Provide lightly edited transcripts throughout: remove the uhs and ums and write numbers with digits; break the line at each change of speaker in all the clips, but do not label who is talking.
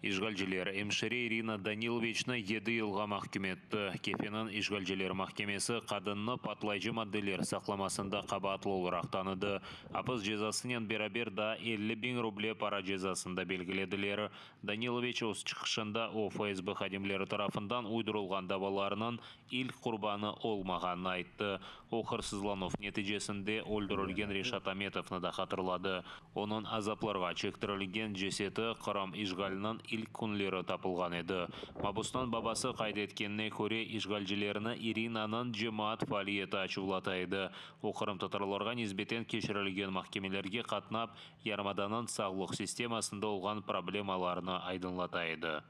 İşğalciler emşire İrina Daniloviçni yedi yılğa mahküm etti. Kefeniñ işğalciler mahkemesi qadınnı patlayıcı maddeler saqlamasında qabaatlı olaraq tanıdı. Apis cezasınen beraber daa 50 biñ ruble para cezasını da belgilediler. Daniloviç öz çıqışında o, FSB hadimleri tarafından uydurılğan davalarnıñ ilk qurbanı olmağanını ayttı. O, hırsızlanuv neticesinde öldürilgen Reşat Ametovnı da hatırladı. Onıñ azaplarğa çektirilgen cesedi Qırım işğaliniñ ilk künleri tapılğan edi. Mabusnıñ babası qayd etkenine köre, işğalcilerni İrinanıñ cemaat faaliyeti açuvlata edi. O, qırımtatarlarğa nisbeten keçirilgen mahkemelerge qatnap, yarımadanıñ sağlıq sistemasında olğan problemalarnı aydınlata edi.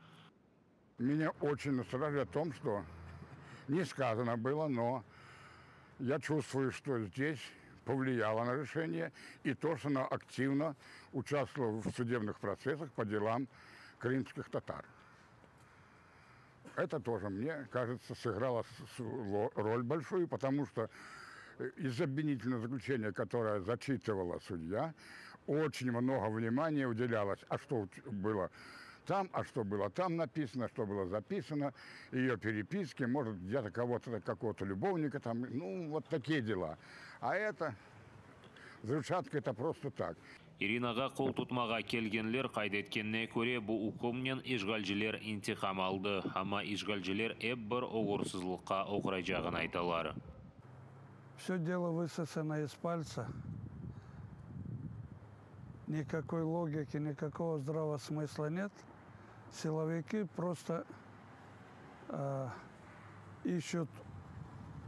Меня очень настораживает о том, что не сказано было, но я чувствую, что здесь повлияло на решение и то, что она активно участвовала в судебных процессах по делам крымских татар. Это тоже, мне кажется, сыграло роль большую, потому что из обвинительного заключения, которое зачитывала судья, очень много внимания уделялось, а что было там, а что было там написано, что было записано, ее переписки, может, где-то кого-то, какого-то любовника там, ну, вот такие дела. А это, взрывчатка, это просто так.
Irinağa qol tutmağa kelgenler qayd etkenine köre, bu ükümnen işğalciler intiqam aldı, amma işğalciler ep bir oğursızlıqqa oğraycağını aytalar.
Все дело высосано из пальца. Никакой логики, никакого здравого смысла нет. Силовики просто ищут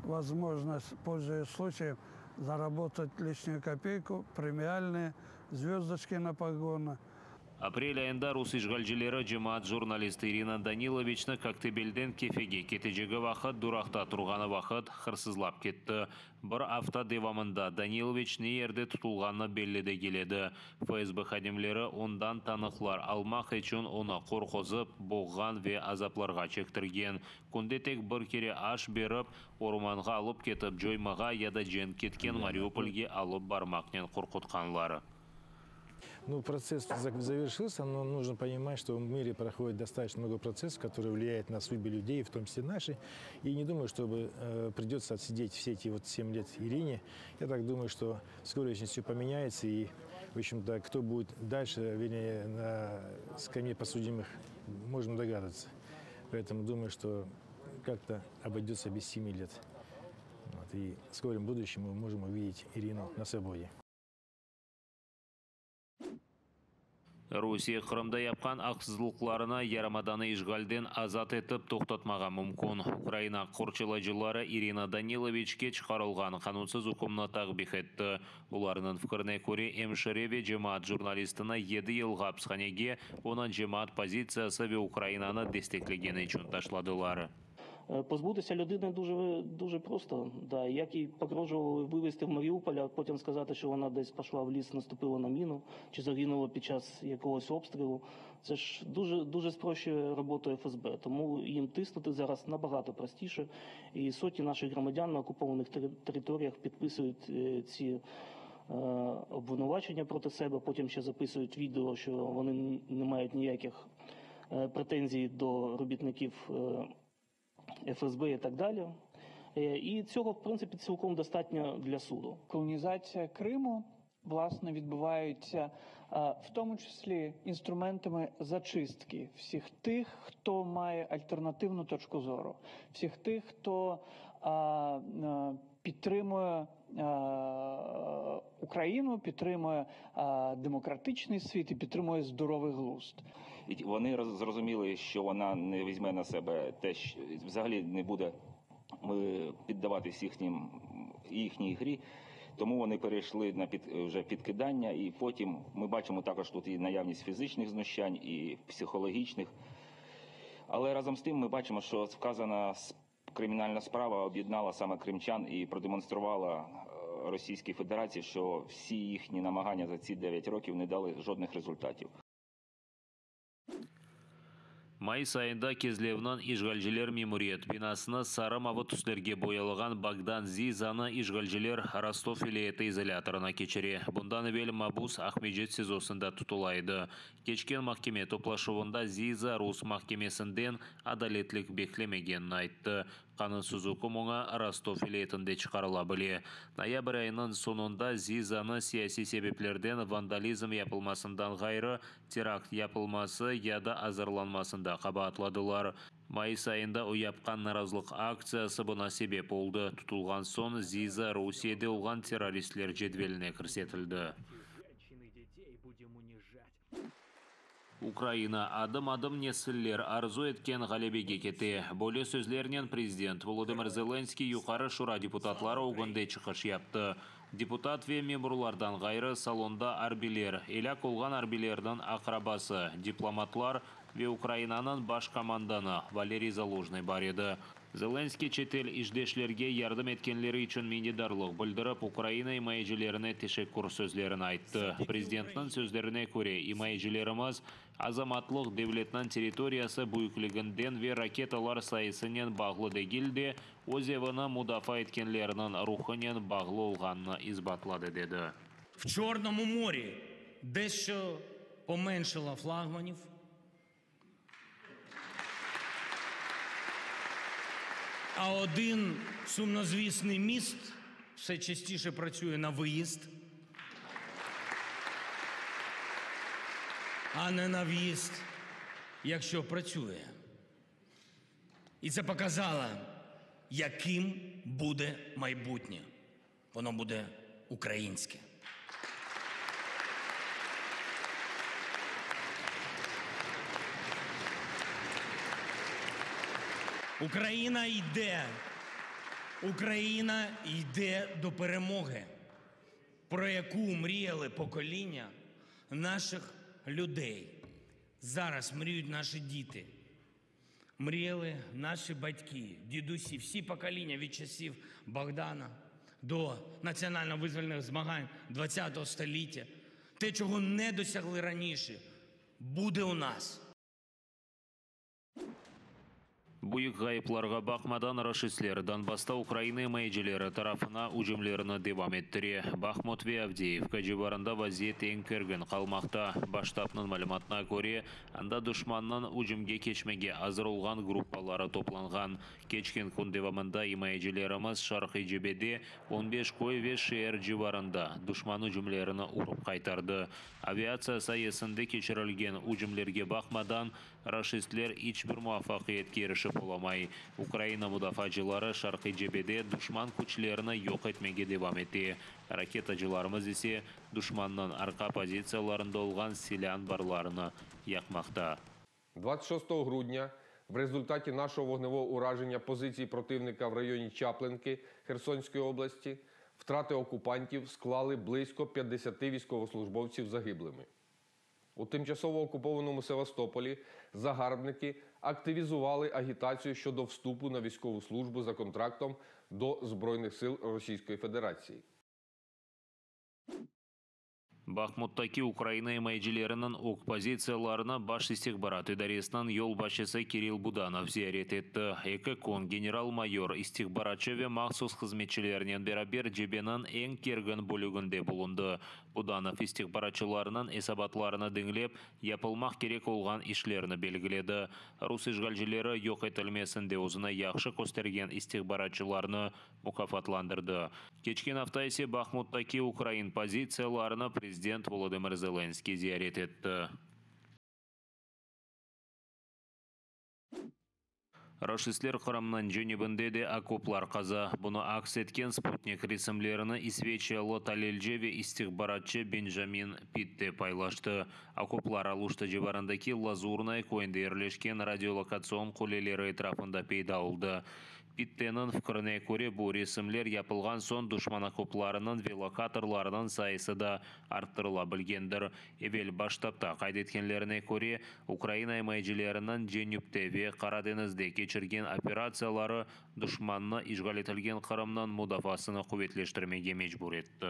возможность, пользуясь случаем, заработать лишнюю копейку, премиальные, звездочки на погоны.
Aprel ayında rus işğalcileri cemaat jurnalisti İrina Daniloviçni Koktebelden Kefege ketecegi vaqıt duraqta turğanı vaqıt hırsızlap ketti. Bir afta devamında Daniloviç ne yerde tutulğanı belli degil edi. FSB hadimleri ondan tanıqlar almaq içün onı qorquzıp, boğğan ve azaplarğa çektirgen. Künde tek bir kere aş berip, ormanğa alıp ketip coymağa ya da cenk ketken Mariupolge alıp barmaqnen qorqutqanlar.
Ну, процесс завершился, но нужно понимать, что в мире проходит достаточно много процессов, которые влияют на судьбы людей, в том числе наши. И не думаю, чтобы придется отсидеть все эти вот 7 лет Ирине. Я так думаю, что вскоре очень все поменяется, и, в общем-то, кто будет дальше, вернее, на скамье подсудимых, можем догадаться. Поэтому думаю, что как-то обойдется без 7 лет. Вот, и в скором будущем мы можем увидеть Ирину на свободе.
Rusiye Qırımda yapqan aqsızlıqlarını yarımadanı işğalden azat etip toqtatmağa mümkün. Ukraina qorçalayıcıları İrina Daniloviçke çıqarılğan qanunsız ükümni takbih etti. Olarnıñ fikrine köre, emşire ve cemaat jurnalistini 7 yılğa apishanege onıñ cemaat pozitsiyası ve Ukrainanı desteklegeni içün taşladılar.
Позбутися людини дуже дуже просто. Да. Як їй погрожували вивезти в Маріуполь, а потім сказати, що вона десь пішла в ліс, наступила на міну чи загинула під час якогось обстрілу. Це ж дуже дуже спрощує роботу ФСБ. Тому їм тиснути зараз набагато простіше. І сотні наших громадян на окупованих територіях підписують ці обвинувачення проти себе, потім ще записують відео, що вони не мають ніяких претензій до робітників ФСБ і так далі. І цього, в принципі, цілком достатньо для суду.
Колонізація Криму, власне, відбувається в тому числі інструментами зачистки всіх тих, хто має альтернативну точку зору, всіх тих, хто підтримує Україну, підтримує демократичний світ і підтримує здоровий глузд.
І вони зрозуміли, що вона не візьме на себе те, що взагалі не буде піддаватись їхній грі. Тому вони перейшли на вже підкидання, і потім ми бачимо також тут і наявність фізичних знущань, і психологічних. Але разом з тим ми бачимо, що вказана кримінальна справа об'єднала саме кримчан і продемонструвала Російській Федерації, що всі їхні намагання за ці 9 років не дали жодних результатів.
Mayıs ayında Kezlevniñ işğalciler memuriyet binasını sarı-mavı tüslerge boyalağan Bogdan Zizanı işğalciler Rostov vilâyeti izolâtorına keçire. Bundan evel mabus Aqmescit SİZOsında tutula edi. Keçken mahkeme toplaşuvında Ziza rus mahkemesinden adaletlik beklemegenini ayttı. Qanunsız üküm oña Rostov vilâyetinde çıqarıla bile. Noyabr ayınıñ soñunda Zizanı siyasiy sebeplerden vandalizm yapılmasından ğayrı, terakt yapılması ya da azırlanmasında qabaatladılar. Mayıs ayında o yapqan narazılıq aktsiyası buña sebep oldı. Tutulğan soñ Ziza Rusiyede olğan terroristler cedveline kirsetildi. Ukraina adım-adım nesiller arzu etken ğalebege kete. Böyle sözlernen prezident Volodımır Zelenskıy Yuqarı Şura deputatları ögünde çıqış yaptı. Deputat ve memurlardan ğayrı salonda arbiyler, elâk olğan arbiylerniñ aqrabası, diplomatlar ve Ukrainanıñ baş komandanı Valeriy Zalujnıy bar edi. Zelenskıy çetel işdeşlerge yardım etkenleri içün minnetdarlıq bildirip, Ukraina imayecilerine teşekkür sözlerini ayttı. Prezidentniñ sözlerine köre, imayecilerimiz azamatlıq devletniñ territoriyası büyükliginden ve raketalar sayısınen bağlı degil de, öz evini mudafaa etkenlerniñ ruhınen bağlı olğanını isbatladı, dedi.
В Чорному морі дещо поменшало флагманів. А один сумнозвісний міст все частіше працює на виїзд, а не на в'їзд, якщо працює. І це показало, яким буде майбутнє. Воно буде українське. Україна йде. Україна йде до перемоги, про яку мріяли покоління наших людей. Зараз мріють наші діти. Мріяли наші батьки, дідусі, всі покоління від часів Богдана до національно-визвольних змагань ХХ століття. Те, чого не досягли раніше, буде у нас.
Büyük ğayıplarğa baqmadan, raşistler Donbassta Ukraina imayecileri tarafına ücümlerini devam ettire. Bahmut ve Avdeyevka civarında vaziyet eñ kergin qalmaqta. Baş ştabnıñ malümatına köre, anda duşmannıñ ücümge keçmege azır olğan gruppaları toplanğan. Keçken kün devamında imayecilerimiz şarqiy cebede on beş köy ve şeer civarında duşman ücümlerini urıp qaytardı. Aviatsiya sayesinde keçirilgen ücümlerge baqmadan, raşistler iç bir muvafaqiyetke irişip olamay. Ukraina mudafaacıları şarqiy cebede duşman küçlerini yoq etmege devam ete, raketacılarımız ise duşmannıñ arqa pozitsiyalarında olğan silâ anbarlarını yaqmaqta.
26 грудня в результаті нашого вогневого ураження позицій противника в районі Чаплинки Херсонської області втрати окупантів склали близько 50 військовослужбовців загиблими. У тимчасово окупованому Севастополі загарбники активізували агітацію щодо вступу на військову службу за контрактом до Збройних сил Російської Федерації.
Bahmuttaki Ukraina imayecileriniñ ög pozitsiyalarını Baş istihbarat idaresiniñ yolbaşçısı Kirill Budanov ziyaret etti. Eki kün general-mayor, istihbaratçı ve mahsus hızmetçilernen beraber cebeniñ eñ kergin bölüginde bulundı. Budanov istihbaratçılarnıñ esabatlarını diñlep, yapılmaq kerek olğan işlerni belgiledi. Rus işğalcileri yoq etilmesinde özüni yahşı köstergen istihbaratçılarnı mukâfatlandırdı. Keçken afta ise Bahmuttaki ukrain pozitsiyalarını prezident Volodımır Zelenskıy ziyaret etti. Raşistler Qırımnıñ cenübinde de okoplar qaza. Bunı aks etken sputnik resimlerini isveçiyalı talilci ve istihbaratçı Bencamin Pitte paylaştı. Okoplar Aluşta civarındaki Lazurnaya köyünde yerleşken radiolokatsion quleleri etrafında peyda oldı. Pitteniñ fikrine köre, bu resimler yapılğan soñ duşman okoplarınıñ ve lokatorlarınıñ sayısı da arttırıla bilgendir. Evel Baş ştabda qayd etkenlerine köre, Ukraina imayecileriniñ cenüpte ve Qara deñizde keçirgen operatsiyaları duşmannı işğal etilgen Qırımnıñ mudafaasını quvetleştirmege mecbur etti.